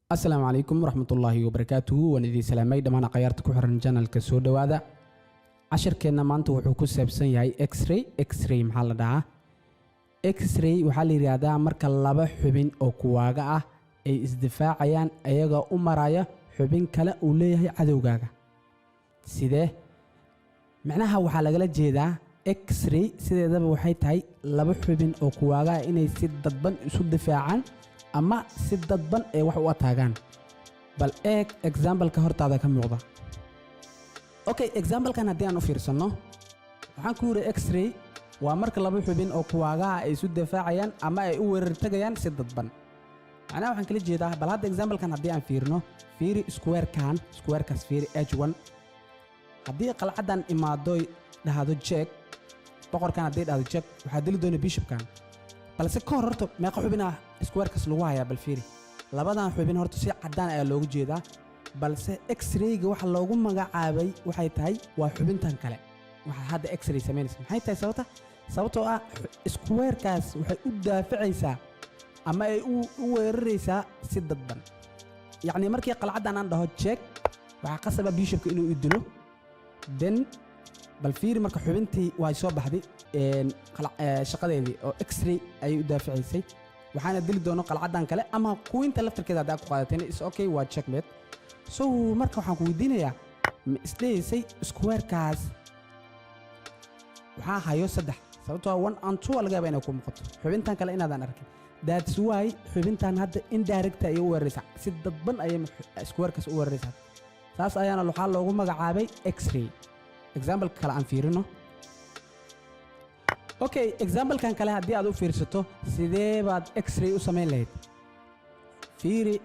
Asalaamu calaykum waraxmatullaahi wabarakaatuhu. Waan idiin salaamay dhammaan akhyaarta ku xiran channelka. Soo dhowaada. Cashirkeenna maanta wuxuu ku saabsan yahay X-ray. X-ray maxaa la dhahaa? X-ray waxaa la yidhaahdaa marka laba xubin oo kuwaaga ah ay isdifaacayaan ayagoo u maraya xubin kale uu leeyahay cadowgaaga. Sidee micnaha waxaa lagala jeedaa? X-ray sideedaba waxay tahay laba xubin oo kuwaaga ah inay si dadban isu difaacaan ama si dadban ay wax u ataagaan. Bal eeg exampleka hortaada ka muuqda. Okay, examplekan haddii aan u fiirsanno, waxaan ku yidhi X-ray waa marka laba xubin oo kuwaagaha ay isu difaacayaan ama ay u weerar tegayaan si dadban. Macnaha waxaan kala jeedaa, bal hadda examplekan haddii aan fiirino, fiiri squarekan, squarekaas fiiri, h1. Haddii qalcaddan imaadoy dhahdo check, boqorkan haddii dhahdo check, waxaa dili doona bishopkan. Balse ka hor horta meeqa xubin ah squarekaas lagu hayaa? Bal fiiri labadan xubin horta, si caddaan ayaa loogu jeedaa. Balse X-rayga waxa loogu magacaabay waxay tahay waa xubintan kale. Waxaa hadda X-ray samaynaysa maxay tahay sababta? Sababtoo ah squarekaas waxay u daaficaysaa ama ay u weeraraysaa si dadban. Yacni markii qalcaddan aan dhaho check, waxaa qasaba bishopka inuu i dilo. Then bal fiiri, marka xubintii way soo baxday shaqadeedii oo X-ray ayay u daaficaysay, waxaana dili doono qalcaddan kale ama queenta laftarkeeda. Haddaa ku qaadateen is okay, waa checkmate. So marka waxaan ku weydiinayaa, ma isdhehaysay squarekaas waxaa hayo saddex? Sababtoo ah one and two laga yaaba inay ku muuqato, xubintan kale inaadan arkin. That's why xubintan hadda indirect ayay u weeraraysaa, si dadban ayay squarekaas u weeraraysaa. Saas ayaana waxaa loogu magacaabay X-ray. Example kale aan fiirino. Okay, examplekan kale haddii aad u fiirsato, sidee baad X-ray u samayn lahayd? Fiiri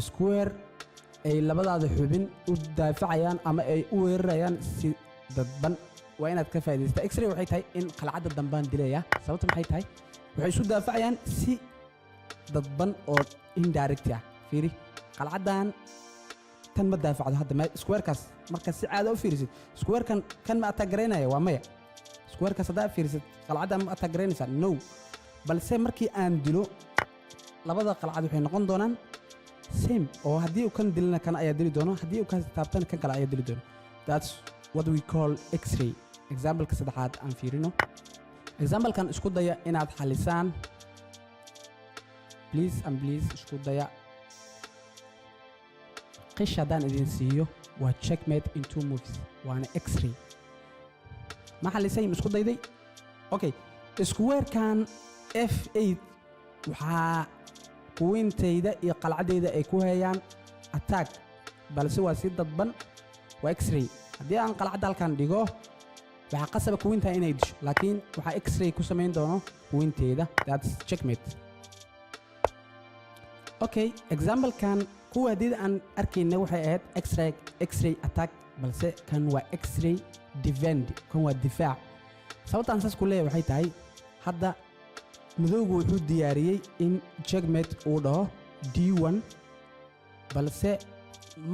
square ay labadaada xubin u daafacayaan ama ay u weerarayaan si dadban, waa inaad ka faa'idaystaa. X-ray waxay tahay in qalcadda dambaan dilaya. Sababta maxay tahay? Waxay isu daafacayaan si dadban oo indirect ah. Fiiri qalcaddan, tan ma daafacdo hadda squarekaas. Marka si caada u fiirisid, squarekan kan ma attack garaynaya? Waa maya. Squarekaas haddaa fiirisid, qalcaddan ma attack garaynaysaa? No. Balse markii aan dilo, labada qalcad waxay noqon doonaan same, oo haddii uu kan dilana kan ayaa dili doono, haddii uu kan taabtana kan kale ayaa dili doono. That's what we call X-ray. Exampleka saddexaad aan fiirino. Examplekan isku daya inaad xalisaan, please and please, isku daya. Qish haddaan idin siiyo, waa checkmate in two moves, waana X-ray. Ma xalisay? Ma isku dayday? Okay, squarekan f8 waxaa queentayda iyo qalcaddayda ay ku hayaan attack, balse waa si dadban, waa X-ray. Haddii aan qalcadda halkan dhigo, waxaa qasaba queenta inay disho, laakiin waxaa X-ray ku samayn doono queenteyda. That's checkmate. Okay, examplekan kuwa haddii aan arkayna waxay ahayd X-ray, X-ray attack, balse kan waa X-ray defend, kan waa difaac. Sababtaan saas ku leeyahay waxay tahay, hadda madowgu wuxuu diyaariyey in checkmate uu dhaho d1, balse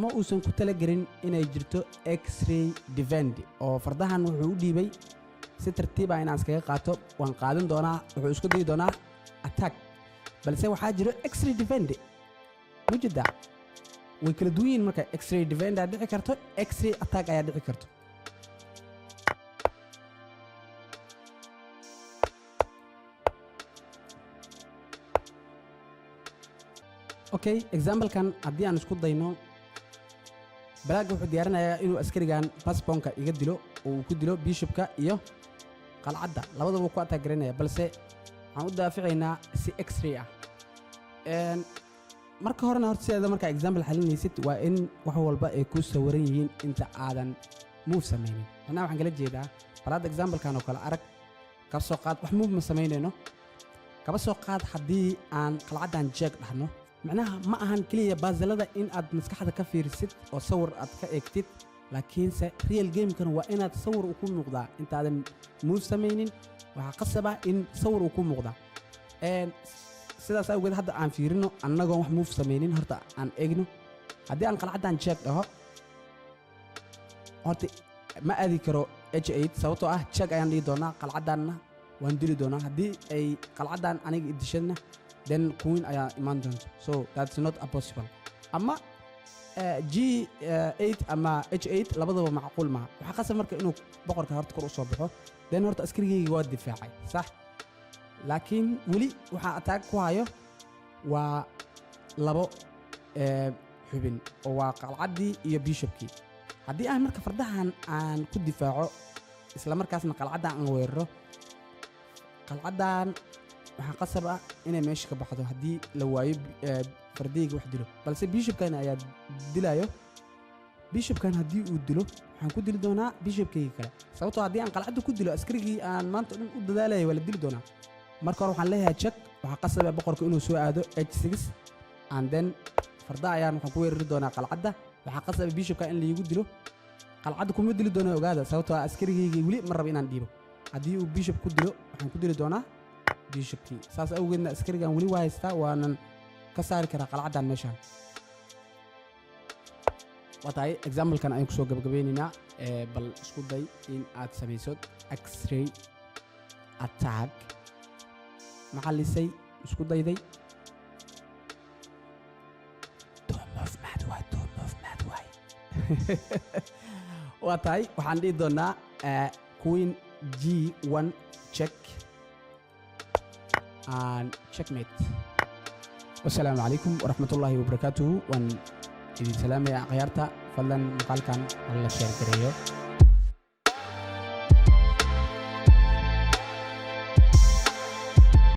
ma uusan ku talagelin inay jirto X-ray defend, oo fardahan wuxuu u dhiibay si tartiib ah inaan iskaga qaato. Waan qaadan doonaa, wuxuu isku dayi doonaa attack, balse waxaa jiro X-ray defend. Mujida way kala duwan yihiin. Marka X-ray defend aad dhici karto, X-ray attack ayaa dhici karto. Okay, examplekan haddii aan isku dayno, blackga wuxuu diyaarinayaa inuu askarigan pass pawnka iga dilo oo uu ku dilo bishopka iyo qalcadda, labadaba ku attack garaynaya, balse waxaan u daaficaynaa si X-ray ah. Marka horena horta sideeda markaa example xalinaysid, waa in wax walba ay ku sawiran yihiin inta aadan move samaynin. Macnaha waxaan kala jeedaa, bal hadda examplekan oo kale arag. Kaba soo qaad wax move ma samaynayno. Kaba soo qaad haddii aan qalcaddan check dhahno, macnaha ma ahan keliya puzzleada in aad maskaxda ka fiirisid oo sawir aad ka eegtid, laakiinse real gamekana waa inaad sawir uu ku muuqdaa intaadan move samaynin. Waxaa qasaba in sawir uu ku muuqdaa. Sidaas awgeed hadda aan fiirino annagoon wax move samaynin. Horta aan eegno, haddii aan qalcaddan check dhaho, horta ma aadi karo h8, sababtoo ah check ayaan dhihi doonaa, qalcaddanna waan dili doonaa. Haddii ay qalcaddan aniga i dishadna Then queen ayaa imaan doonta, so that's not a possible. Ama g 8 ama h 8, labadaba macquul maaha. Waxaa qasab marka inuu boqorka horta kor u soo baxo. Then horta askarigayga waa difaacay, sax, laakiin weli waxaa attack ku hayo waa labo xubin, oo waa qalcaddii iyo bishopkii. Haddii aan marka fardahan aan ku difaaco, isla markaasna qalcaddan aan weeraro, qalcaddan waxaa qasab ah inay meesha ka baxdo haddii la waayo fardayga wax dilo. Balse bishopkan ayaa dilayo. Bishopkan haddii uu dilo, waxaan ku dili doonaa bishopkayga kale, sababtoo haddii aan qalcadda ku dilo, askarigii aan maanta o dhan u dadaalaya waa la dili doonaa. Marka hore waxaan leeyahay check. Waxaa qasab ah boqorka inuu soo aado h6, and then farda ayaan waxaan ku weerari doonaa qalcadda. Waxaa qasab ah bishopka in laigu dilo. Qalcadda kuma dili doono, ogaada, sababtoo ah askarigayga weli ma rabo inaan dhiibo. Haddii uu bishop ku dilo, waxaan ku dili doonaa bishopkii. Saas awgeedna askarigan weli waa haystaa, waanan ka saari karaa qalcaddan meeshaan. Waa tahay, examplekan ayaan kusoo gabagabeynaynaa. Bal isku day in aad samayso X-ray attack. Ma xalisay? Isku dayday? Two movement waay, two movement waay. Waa tahay, waxaan dhihi doonaa queen g1 check and checkmate. Wasalaamu calaykum waraxmatullaahi wabarakaatuhu. Waan idin salaamaya, akhyaarta. Fadlan muuqaalkan hala share gareeyo.